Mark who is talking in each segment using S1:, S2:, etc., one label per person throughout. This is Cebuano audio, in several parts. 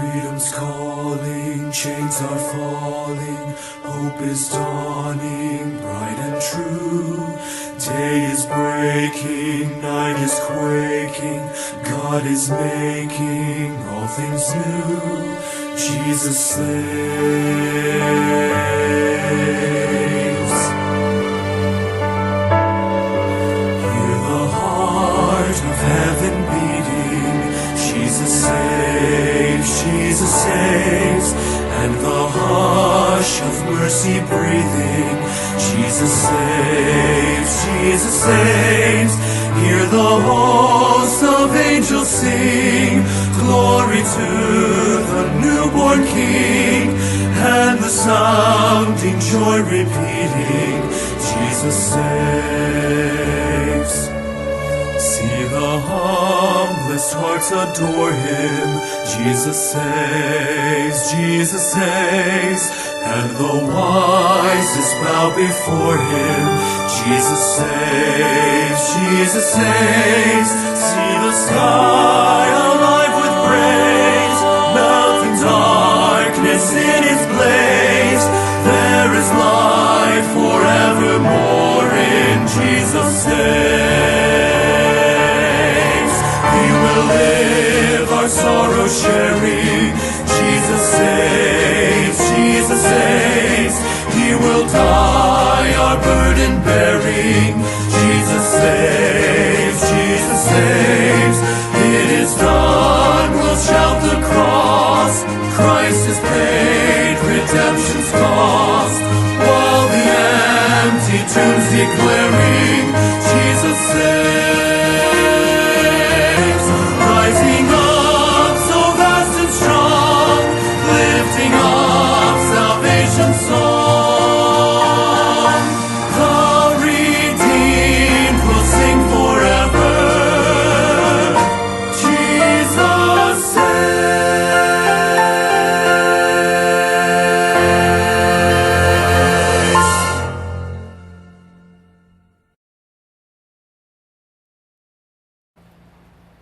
S1: Freedom's calling, chains are falling, hope is dawning, bright and true. Day is breaking, night is quaking, God is making all things new. Jesus saves. Hear the heart of heaven beating. Jesus saves, Jesus saves, and the hush of mercy breathing. Jesus saves, Jesus saves. Hear the hosts of angels sing, glory to the newborn King, and the sounding joy repeating, Jesus saves. See the humblest hearts adore him. Jesus saves, and the wisest bow before him. Jesus saves, Jesus saves. See the sky alive with praise, melting darkness in its blaze. There is light forevermore in Jesus saves. He will live our sorrow sharing. Jesus saves, Jesus saves. He will die our burden bearing. Jesus saves, Jesus saves. It is done, we'll shout the cross. Christ has paid redemption's cost. While the empty tombs declaring, Jesus saves. Rising up so vast and strong, lifting up salvation's song. The redeemed will sing forever. Jesus saves.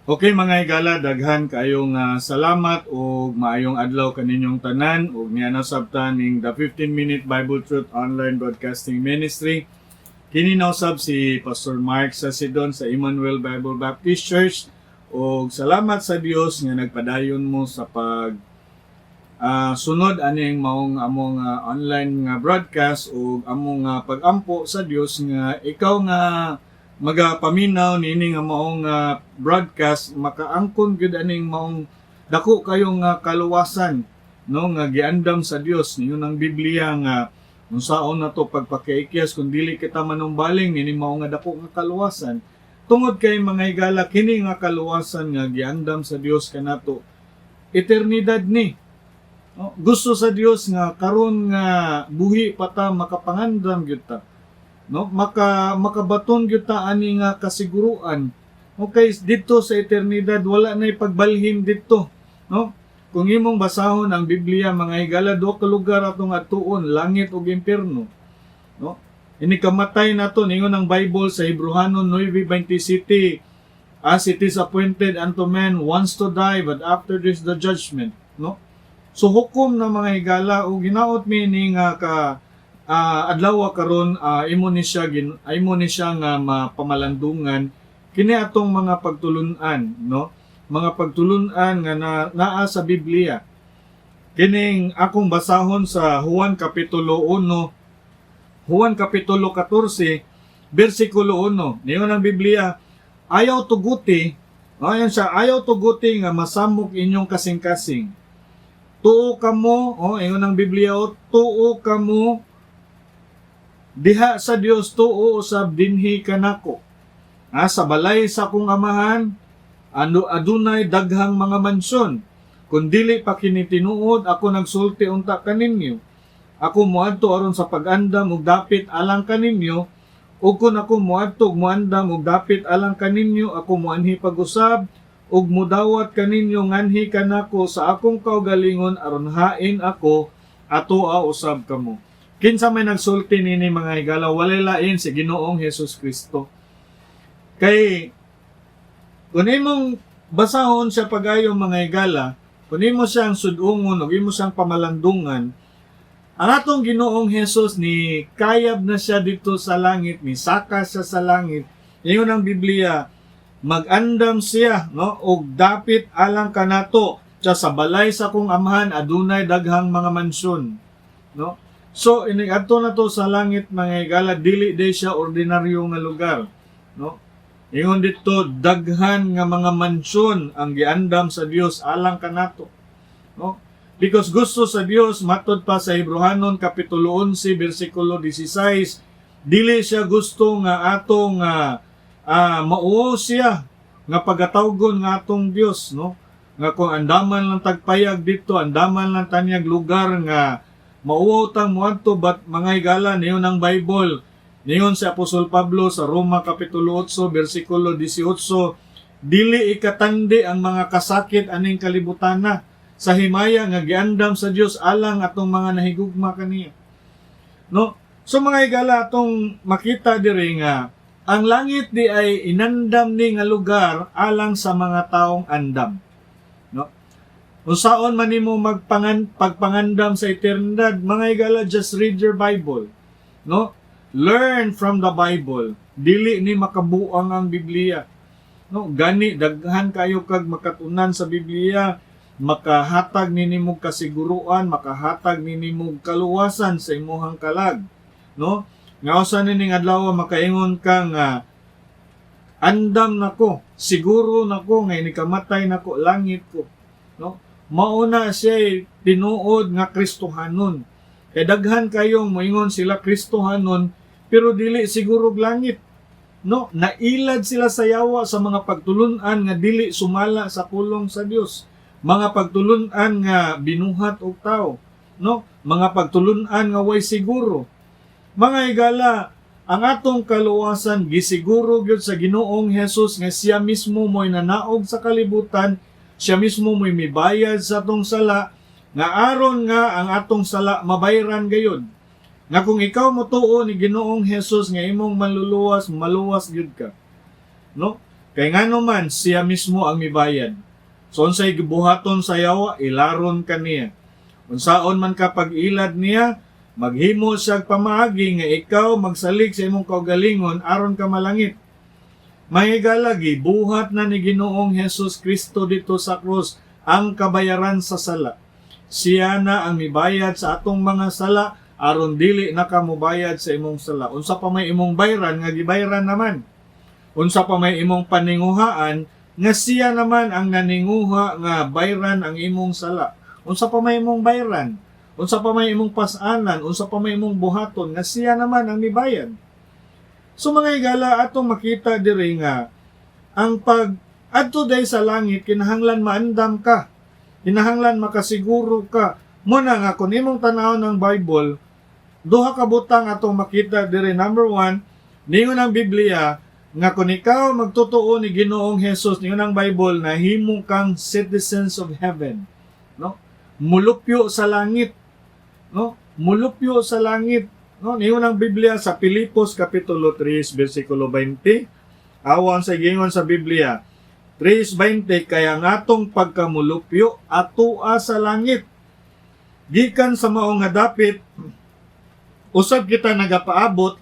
S2: Okay, mga higala, daghan kayong salamat ug maayong adlaw kaninyong tanan ug niya nasabtan ning the 15 Minute Bible Truth Online Broadcasting Ministry. Kini nausab si Pastor Mark Sasidon sa Emmanuel Bible Baptist Church ug salamat sa Dios nga nagpadayon mo sa pag sunod aning maong among online nga broadcast ug among pag-ampo sa Dios nga ikaw nga magapaminaw niini nga maong broadcast makaangkon gyud aning maong dako kayo nga kaluwasan, no, nga giandam sa Dios. Niyon ang Biblia nga unsaon nato pagpakaikyas kung dili kita manumbaling niini mao nga dako nga kaluwasan, tungod kay, mga higala, kini nga kaluwasan nga giandam sa Dios kanato, eternidad ni. No? Gusto sa Dios nga karon nga buhi pa ta, makapangandam gyud ta. No? Makabaton gyud ta ani nga kasiguruan. Okay, dito sa eternidad wala nay pagbalhin dito, no? Kung imong basahon ang Biblia, mga higala, duha ka lugar atong atuon, langit ug impierno, no? Ini kamatay nato, ningon ang Bible sa Hebreohanon 9:27, "As it is appointed unto men once to die, but after this the judgment," no? So hukom na, mga higala, ug ginaot mi ni nga ka adlaw karon, imo ni siya nga mapamalandungan kini atong mga pagtulun-an, no, mga pagtulun-an nga naa sa Biblia. Kining akong basahon sa Juan kapitulo 1, Juan kapitulo 14 bersikulo 1. Niyon ang Biblia, "Ayaw tuguti," ayan siya, "ayaw tuguti nga masamok inyong kasing-kasing. Tuo kamo," oh, ingon ang Biblia, oh, "tuo kamo diha sa Dios, tuo usab dinhi kanako. Sa balay sa akong Amahan, ano, adunay daghang mga mansyon. Kung dili pa kini tinuod, ako nagsulti unta kaninyo. Ako moadto aron sa pag-andam og dapit alang kaninyo, ug kun ako moadto ug moandam og dapit alang kaninyo, ako moanhi pag-usab ug mudawat kaninyo nganhi kanako sa akong kaugalingon aron hain ako, atoa usab kamo." Kinsa may nagsulti nini, mga higala? Walay lain si Ginoong Hesus Kristo. Kay kung imong basahon siya pagayo, mga higala, Kung imo siyang sudungon ug imo siyang pamalandungan, ang atong Ginoong Hesus ni kayab na siya dito sa langit, ni saka siya sa langit. Ingon ang Biblia, magandam siya, no, og dapit alang kanato siya sa balay sa kong Amahan adunay daghang mga mansyon, no? So inig adto na to sa langit, mga higala, dili day siya ordinaryo nga lugar, no? Ingon dito, daghan nga mga mansyon ang giandam sa Dios alang kanato, no? Because gusto sa Dios, matod pa sa Hebreohanon kapitulo 11 bersikulo 16, dili siya gusto nga atong mauwaw siya nga pagatawgon nga atong Dios, no? Nga kung andaman lang tagpayag dito, andaman lang tanyag lugar nga mauwaw tang moadto. But mga higala, niyon ang Bible, niyon si Apostol Pablo sa Roma kapitulo 8 bersikulo 18, dili ikatandi ang mga kasakit aning kalibutana sa himaya nga giandam sa Dios alang atong mga nahigugma kaniya, no? So mga higala, atong makita diri nga ang langit di ay inandam ni nga lugar alang sa mga taong andam, no? Unsaon man nimo pagpangandam sa eternidad, mga higala? Just read your Bible, no? Learn from the Bible. Dili ni makabuang ang Biblia, no? Gani daghan kayo kag makatunan sa Biblia, makahatag ni nimo kasiguruan, makahatag ni nimo kaluwasan sa imuhang kalag, no? Nga usa nining adlaw makaingon ka nga andam nako, siguro nako nga inikamatay nako, langit ko, no? Mauna siya tinuod nga Kristohanon. Kay daghan kayong moingon sila Kristohanon pero dili siguro og langit, no? Nailad sila sa yawa sa mga pagtulunan nga dili sumala sa pulong sa Dios, mga pagtulunan nga binuhat og tao, no? Mga pagtulunan nga way siguro. Mga higala, ang atong kaluwasan gisiguro gyud sa Ginoong Hesus nga siya mismo mo'y nanaog sa kalibutan, siya mismo mo'y mibayad sa atong sala, nga aron nga ang atong sala mabayran gayud. Nga kung ikaw motuo ni Ginoong Hesus nga imong manluluwas, maluwas gyud ka, no? Kay ngano man, siya mismo ang mibayad. So unsay gibuhaton sa yawa, ilaron kaniya. Unsaon man ka pag-ilad niya, maghimo siya pamaagi nga ikaw magsalig sa imong kaugalingon aron ka malangit. Mahigala, gibuhat na ni Ginoong Hesus Kristo dito sa krus ang kabayaran sa sala. Siya na ang mibayad sa atong mga sala aron dili na ka mobayad sa imong sala. Unsa pa may imong bayran nga gibayran naman? Unsa pa may imong paninguhaan nga siya naman ang naninguha nga bayran ang imong sala? Unsa pa may imong bayran? Unsa pa may imong pasanan? Unsa pa may imong buhaton nga siya naman ang mibayad? So mga higala, atong makita diri nga ang pag adto day sa langit, kinahanglan maandam ka. Kinahanglan makasiguro ka. Muna nga kung imong tanawon ng Bible, duha ka butang atong makita diri. Number one, ningon ang Biblia nga kung ikaw magtotoo ni Ginoong Hesus, ningon ang Bible, nahimo kang citizens of heaven, no? Mulupyo sa langit, no? Mulupyo sa langit, no? Ningon ang Biblia sa Pilipos kapitulo 3 bersikulo 20. Awan sa gingon sa Biblia 3:20, "Kaya ang atong pagkamulupyo atoa sa langit. Gikan sa mao nga dapit usab kita nagapaabot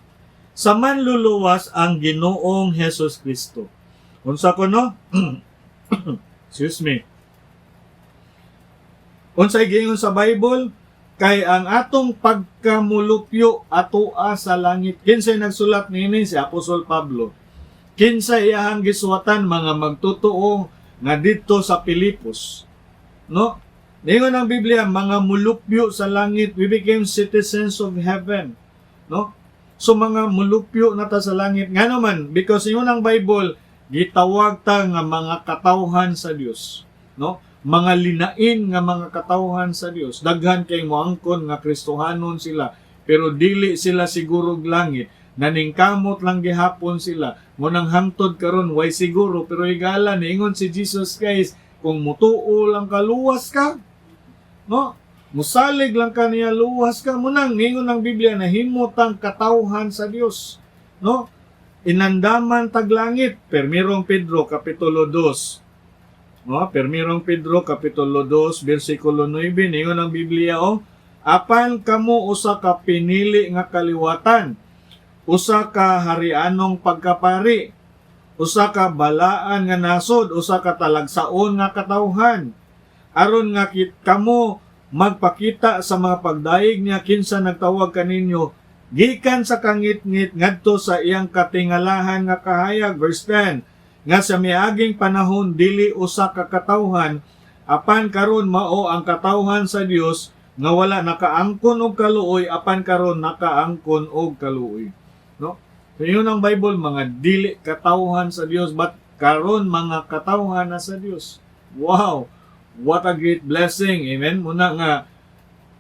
S2: sa manluluwas, ang Ginoong Hesus Kristo." Unsa kuno? Excuse me. Unsay giingon sa Bible? Kay ang atong pagkamulupyo atoa sa langit. Kinsay nagsulat niini? Si Apostol Pablo. Kinsa iyahang gisuwatan? Mga magtotoo nga didto sa Pilipos. No? Ningon ang Biblia, mga mulupyo sa langit, we became citizens of heaven. No? So mga mulupyo na ta sa langit. Nga naman, because ingon ang Bible, gitawag ta nga mga katawhan sa Dios. No? Mga linain nga mga katawhan sa Dios. Daghan kay moangkon nga Kristohanon sila, pero dili sila siguro og langit. Naningkamot lang gihapon sila. Munang hangtod karon way siguro, pero higala, niingon si Jesus Christ, kung mutuo lang ka, luwas ka. No? Musalig lang ka niya, luwas ka. Munang ningon ang Biblia, nahimo tang katawhan sa Dios. No? Inandaman taglangit. Permirong Pedro kapitulo 2. No, Permirong Pedro kapitulo 2 bersikulo 9, ningon ang Biblia oh, "Apan kamo usa ka pinili nga kaliwatan, usa ka harianong pagkapari, usa ka balaan nga nasod, usa ka talagsaon nga katawhan, aron nga kamo magpakita sa mga pagdayeg niya kinsa nagtawag kaninyo gikan sa kangitngit ngadto sa iyang katingalahan nga kahayag." Verse 10, "Nga sa miaging panahon dili usa ka katawhan, apan karon mao ang katawhan sa Dios, nga wala nakaangkon og kaluoy, apan karon nakaangkon og kaluoy," no? So yun ang Bible, mga dili katawhan sa Dios, but karon mga katawhan na sa Dios. Wow, what a great blessing. Amen. Muna nga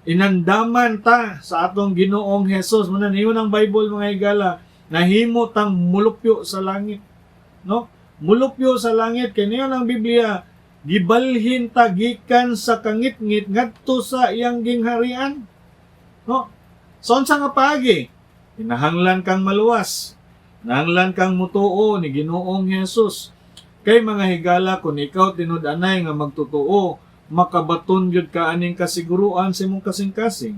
S2: inandaman ta sa atong Ginoong Hesus. Muna niyon ang Bible, mga higala, nahimo tang mulupyo sa langit, no? Mulupyo sa langit kay niyon ang Biblia, gibalhin ta gikan sa kangitngit ngadto sa iyang gingharian, no? So unsa nga paagi? Kinahanglan kang maluwas, kinahanglan kang mutuo ni Ginoong Hesus. Kay mga higala, kung ikaw tinud-anay nga magtotoo, makabaton gyud ka aning kasiguruan sa imong kasing-kasing.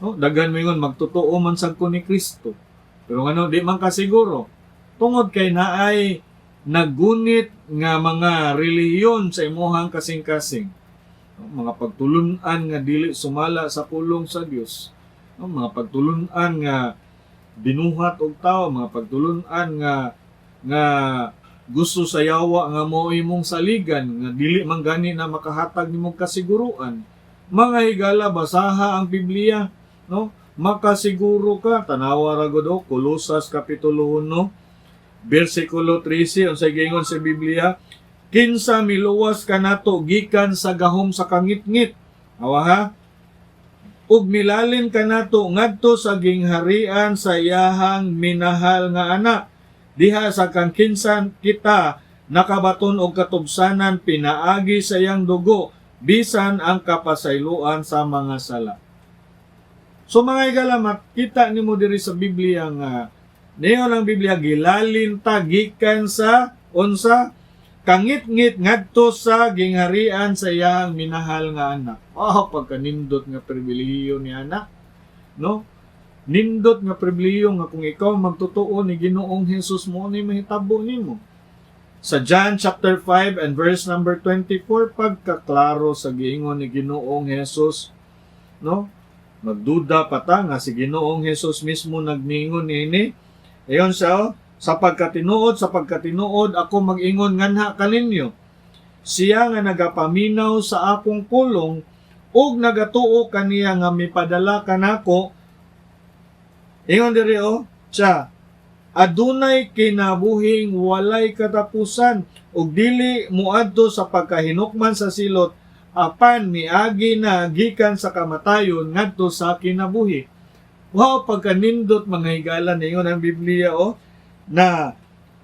S2: No, daghan moingon, "Magtotoo man sad ko ni Kristo." Pero ngano di man kasiguro? Tungod kay naay nagunit nga mga relihiyon sa imuhang kasing-kasing. No, mga pagtulunan nga dili sumala sa pulong sa Dios. No, mga pagtulunan nga binuhat og tao, mga pagtulunan nga nga gusto sa yawa nga mo imong saligan, nga dili man gani na makahatag nimong kasiguruan. Mga higala, basaha ang Biblia, no? Makasiguro ka. Tanawa ra gud oh, Kolosas kapitulo 1 bersikulo 13, unsay giingon sa Biblia? "Kinsa miluwas kanato gikan sa gahom sa kangitngit," awa ha, "ug milalin kanato ngadto sa gingharian sa iyahang minahal nga anak, diha sa kang kinsan kita nakabaton og katubsanan pinaagi sa iyang dugo, bisan ang kapasayloan sa mga sala." So mga higala, makita nimo diri sa Biblia nga niyon ang Biblia, gilalin ta gikan sa unsa? Kangitngit ngadto sa gingharian sa iyang minahal nga anak. Oh, pagkanindot nga pribilehiyo ni anak. No? Nindot nga pribilehiyo nga kung ikaw magtotoo ni Ginoong Hesus, mo ni mahitabo nimo. Sa John chapter 5 and verse number 24, pagkaklaro sa giingon ni Ginoong Hesus, no? Magduda pa ta nga si Ginoong Hesus mismo nagningon niini. Ayon siya, oh, Sa pagkatinuod ako mag-ingon nganha kaninyo. Siya nga nagapaminaw sa akong pulong ug nagatuo kaniya nga mipadala kanako," ingon diri oh, siya, "adunay kinabuhing walay katapusan ug dili moadto sa pagkahinukman sa silot, apan miagi na gikan sa kamatayon ngadto sa kinabuhi." Wow, pagkanindot, mga higala, ningon ang Biblia oh, na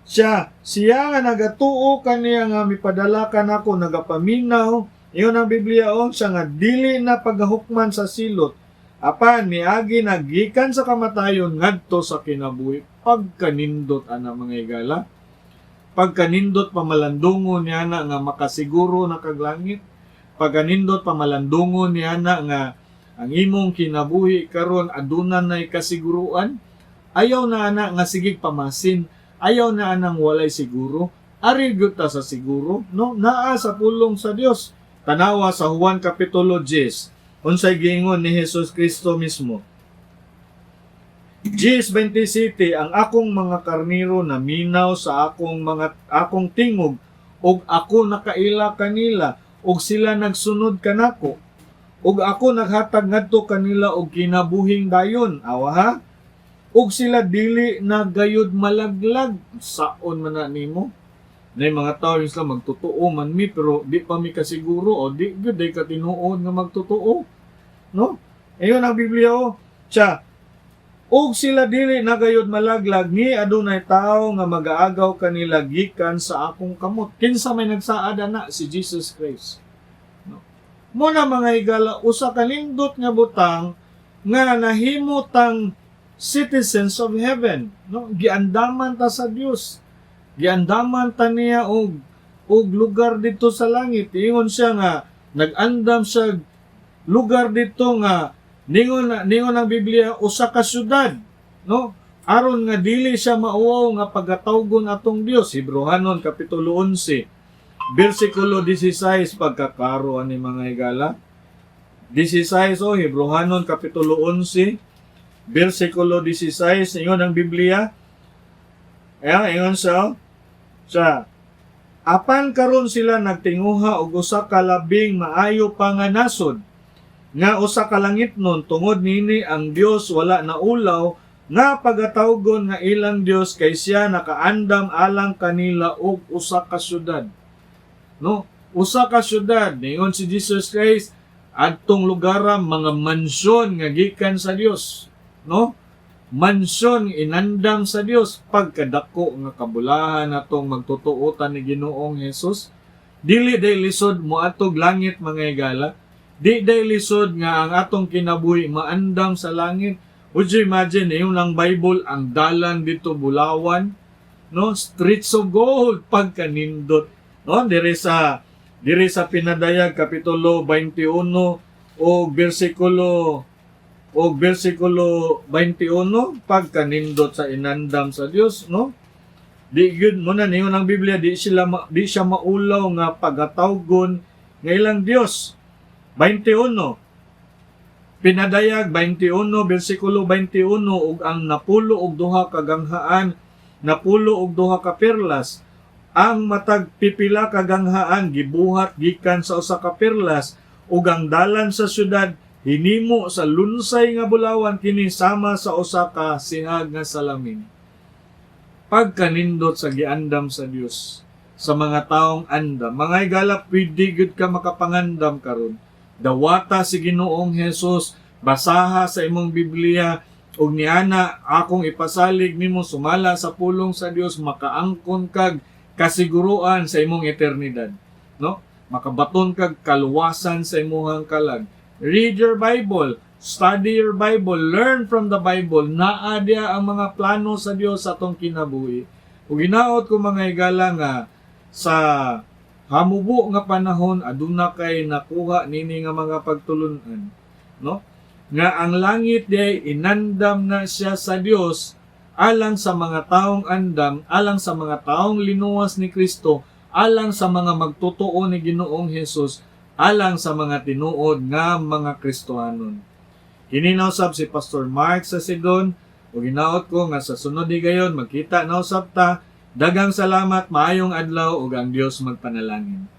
S2: siya siya nga nagatuo kaniya nga mipadala kanako, nagapaminaw, ingon ang Biblia oh, siya nga dili na paghukman sa silot, apan miagi na gikan sa kamatayon ngadto sa kinabuhi. Pagkanindot ana, mga higala. Pagkanindot pamalandungon niya na nga makasiguro na kag langit. Pagkanindot pamalandungon niya na nga ang imong kinabuhi karon aduna nay kasiguruan. Ayaw na ana nga sigig pamasin. Ayaw na anang walay siguro. Ari gyud ta sa siguro, no? Naa sa pulong sa Dios. Tanawa sa Juan kapitulo 10. Unsay giingon ni Jesus Kristo mismo? 10:27, "Ang akong mga karniro naminaw sa akong tingog, ug ako nakaila kanila ug sila nagsunod kanako, ug ako naghatag ngadto kanila og kinabuhing dayon," awa ha, "ug sila dili na gayud malaglag." Saon man na nimo na yung mga tao yung sila, "Magtotoo man mi, pero di pa mi kasiguro," o di gyud day katinuod nga magtotoo, no? Ayon ang Biblia oh. Siya, "Ug sila dili na gayud malaglag, ni adunay tawo nga magaagaw kanila gikan sa akong kamot." Kinsa may nagsaad ana? Si Jesus Christ. No? Mo na, mga higala, usa ka nindot nga butang nga nahimo tang citizens of heaven, no? Giandaman ta sa Dios. Giandaman ta niya og og lugar dito sa langit. Ingon siya nga nag-andam siya lugar dito nga ningon ningon ang Biblia usa ka syudad, no? Aron nga dili siya mauwaw nga pagatawgon atong Dios. Hebreohanon kapitulo 11 bersikulo 16. Pagkakaro ani, mga higala. 16 o Hebreohanon kapitulo 11 bersikulo 16, ingon ang Biblia. Ayan, ingon siya sa apan karon sila nagtinguha og usa ka labing maayo pa nga nasod, nga usa ka langitnon. Tungod nini ang Dios wala naulaw nga pagatawgon nga ilang Dios, kay siya nakaandam alang kanila og usa ka syudad, no? Usa ka syudad. Ningon si Jesus Christ, adtong lugara mga mansyon nga gikan sa Dios, no? Mansyon inandam sa Dios. Pagkadako nga kabulahan atong magtutuotan ni Ginoong Hesus. Dili day lisod moadtog langit, mga higala. Di day lisod nga ang atong kinabuhi maandam sa langit. Would you imagine, yung lang Bible, ang dalan dito bulawan, no? Streets of gold, pagkanindot, no? Diri sa Pinadayag kapitulo 21 o bersikulo 21, pagkanindot sa inandam sa Dios, no? Di gyud mo na ningon ang Biblia, di siya maulaw nga pagatawgon nga ilang Dios. 21, Pinadayag 21 bersikulo 21: ug ang 12 ka ganghaan, 12 ka perlas. Ang matag pipila ka ganghaan gibuhat gikan sa usa ka perlas, ug ang dalan sa syudad hinimo sa lunsay nga bulawan, kini sama sa usa ka sihag nga salamin. Pagkanindot sa giandam sa Dios sa mga taong andam. Mga higala, pwede gyud ka makapangandam karon. Dawata si Ginoong Hesus, basaha sa imong Biblia ug niana akong ipasalig nimo, sumala sa pulong sa Dios, makaangkon kag kasiguruan sa imong eternidad, no? Makabaton kag kaluwasan sa imong kalag. Read your Bible, study your Bible, learn from the Bible. Naa diya ang mga plano sa Dios sa atong kinabuhi. Ug hinaot ko, mga higala, nga sa hamubo nga panahon aduna kay nakuha nini nga mga pagtulunan, no? Nga ang langit diay inandam na siya sa Dios alang sa mga taong andam, alang sa mga taong linuwas ni Kristo, alang sa mga magtotoo ni Ginoong Hesus, alang sa mga tinuod nga mga Kristohanon. Kini na usab si Pastor Mark sa Sidon ug hinaot ko nga sa sunod higayon magkita na usab ta. Daghang salamat, maayong adlaw ug ang Dios magpanalangin.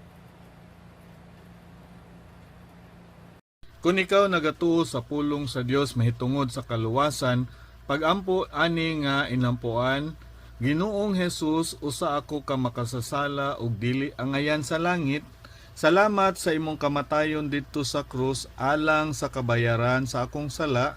S2: Kung ikaw nagatuo sa pulong sa Dios mahitungod sa kaluwasan, pagampo ani nga inampuan: Ginoong Hesus, usa ako ka makasasala ug dili angayan sa langit. Salamat sa imong kamatayon didto sa krus alang sa kabayaran sa akong sala.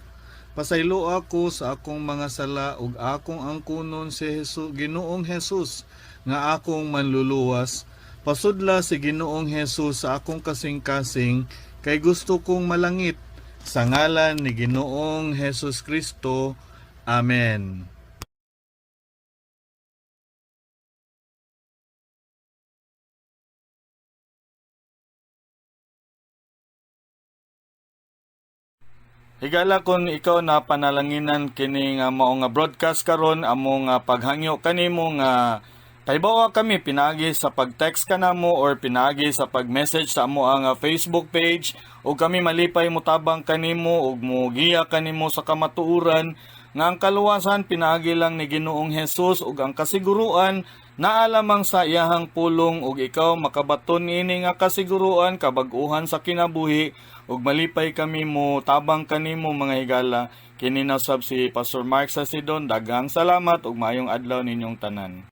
S2: Pasaylo ako sa akong mga sala ug akong angkunon si Jesus, Ginoong Hesus, nga akong manluluwas. Pasudla si Ginoong Hesus sa akong kasing-kasing kay gusto kong malangit. Sa ngalan ni Ginoong Hesus Kristo. Amen. Higala, kung ikaw na panalanginan kini nga mao nga broadcast karon, amo nga paghangyo kanimo nga pahibawa kami pinaagi sa pag-text kanamo or pinaagi sa pag-message sa amo ang Facebook page, ug kami malipay motabang kanimo ug mogiya kanimo sa kamatuoran nga ang kaluwasan pinaagi lang ni Ginoong Hesus ug ang kasiguruan naa lamang sa iyahang pulong, ug ikaw makabaton ini nga kasiguruan, kabag-uhan sa kinabuhi, ug malipay kami mo tabang kanimo, mga higala. Kini na sab si Pastor Mark sa Sidon. Daghang salamat ug maayong adlaw ninyong tanan.